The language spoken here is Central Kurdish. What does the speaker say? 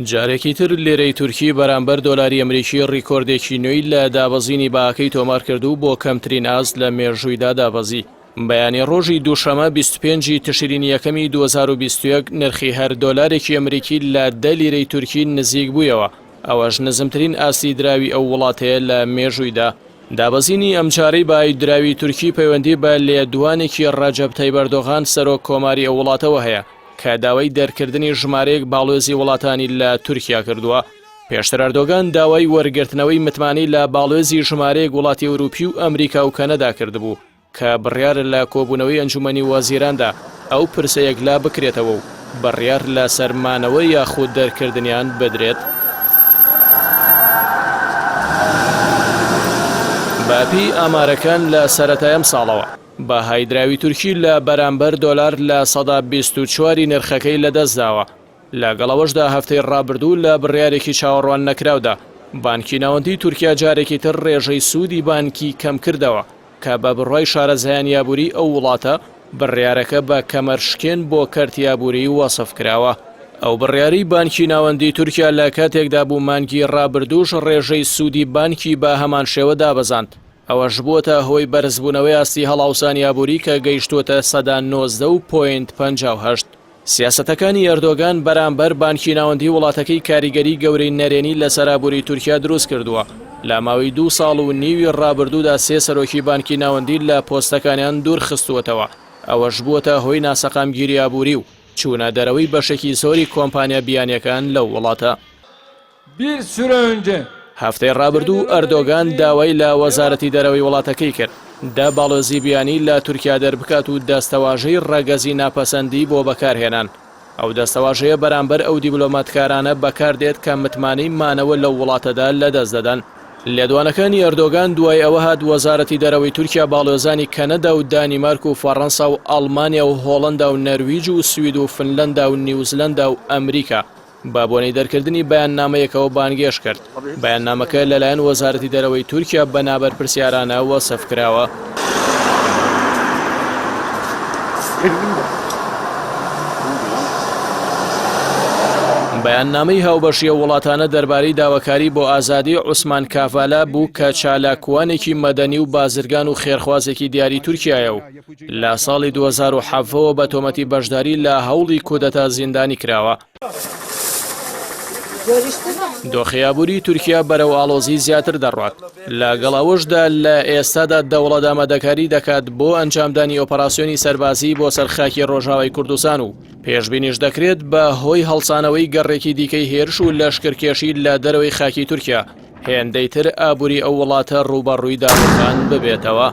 جارێکی تر لیرەی تورکی بەرامبەر دۆلاری ئەمریکی ڕیکۆردێکی نوێی لە دابەزینی بەهاکەی تۆمارکرد و بۆ کەمترین ئاست لە مێژوویدا دابەزی. بەیانی ڕۆژی دووشەمە 25 ی تشرینی یەکەمی 2021 نرخی هەر دۆلارێکی ئەمریکی لە دە لیرەی تورکی نزیک بوویەوە، ئەوەش نزمترین ئاستی دراوی ئەو وڵاتەیە لە مێژوویدا. دابەزینی ئەمجارەی بای دراوی تورکی پەیوەندی بە لێدوانێکی ڕەجەب تەیب ئەردۆغان سەرۆک کۆماری ئەو وڵاتەوە هەیە کە داوای دەرکردنی ژمارەیەک باڵوێزی وڵاتانی لە تورکیا کردووە. پێشتر ئەردۆگان داوای وەرگرتنەوەی متمانەی لە باڵوێزی ژمارەیەک وڵاتی ئەوروپی و ئەمریکا و کەنەدا کردبوو کە بڕیارە لە کۆبوونەوەی ئەنجومەنی وەزیراندا ئەو پرسە یەکلا بکرێتەوە و بڕیار لەسەر مانەوە یاخود دەرکردنیان بدرێت. بەپێی ئامارەکان لە سەرەتای ئەمساڵەوە بەهای دراوی تورکی لە بەرامبەر دۆلار 24% ی نرخەکەی لەدەستداوە، لەگەڵ ئەوەشدا هەفتەی ڕابردوو لە بڕیارێکی چاوەڕوان نەکراودا بانکی ناوەندی تورکیا جارێکی تر ڕێژەی سوودی بانکی کەمکردەوە کە بە بڕوای شارەزایانی ئابووری ئەو وڵاتە بڕیارەکە بە کەمەرشکێن بۆ کەرتی ئابووری وەسف کراوە. ئەو بڕیارەی بانکی ناوەندی تورکیا لە کاتێکدا بوو مانگی ڕابردووش ڕێژەی سوودی بانکی بە هەمانشێوە دابەزاند، ئەوەش بووەتە هۆی بەرزبوونەوەی ئاستی هەڵاوسانی ئابووری کە گەیشتووەتە 19% و point 58. سیاسەتەکانی ئەردۆگان بەرامبەر بانکی ناوەندی وڵاتەکەی کاریگەری گەورەی نەرێنی لەسەر ئابووری تورکیا دروست کردووە. لە ماوەی دوو ساڵ و نیوی ڕابردوودا سێ سەرۆکی بانکی ناوەندی لە پۆستەکانیان دوور خستووەتەوە، ئەوەش بووەتە هۆی ناسەقامگیری ئابووری و چوونە دەرەوەی بەشێکی زۆری کۆمپانیا بیانییەکان لەو وڵاتە. Bir süre önce هەفتەی ڕابردوو ئەردۆگان داوای لە وەزارەتی دەرەوەی وڵاتەکەی کرد دە باڵۆزی بیانی لە تورکیا دەربکات و دەستەواژەی ڕەگەزی ناپەسەندی بۆ بەکارهێنان. ئەو دەستەواژەیە بەرامبەر ئەو دیبلۆماتکارانە بەکاردێت کە متمانەی مانەوە لەو وڵاتەدا لەدەست دەدەن. لێدوانەکانی ئەردۆگان دوای ئەوە هات وەزارەتی دەرەوەی تورکیا باڵیۆزانی کەنەدا و دانیمارک و فەڕەنسا و ئەڵمانیا و هۆڵەندا و نەرویج و سوید و فنلەندا و نیوزلەندا و ئەمریکا بە بۆنەی دەرکردنی بەیاننامەیەکەوە بانگێشت کرد. بەیاننامەکە لەلایەن وەزارەتی دەرەوەی تورکیا بە نابەرپرسیارانە وەسف کراوە. بەیاننامەی هاوبەشی ئەو وڵاتانە دەربارەی داواکاری بۆ ئازادی عوسمان کاڤالا بوو کە چالاکوانێکی مەدەنی و بازرگان و خێرخوازێکی دیاری تورکیایە و لە ساڵی 2017 ەوە بە تۆمەتی بەشداری لە هەوڵی کودەتا زیندانی کراوە. دۆخی ئابووری تورکیا بەرەو ئاڵۆزی زیاتر دەڕوات، لەگەڵ ئەوەشدا لە ئێستادا دەوڵەت ئامادەکاری دەکات بۆ ئەنجامدانی ئۆپەراسیۆنی سەربازی بۆ سەر خاکی ڕۆژاوای کوردستان و پێشبینیش دەکرێت بە هۆی هەڵسانەوەی گەڕێکی دیکەی هێرش و لەشکرکێشی لە دەرەوەی خاکی تورکیا هێندەی تر ئابووری ئەو وڵاتە ڕووبەڕووی داڕوخان ببێتەوە.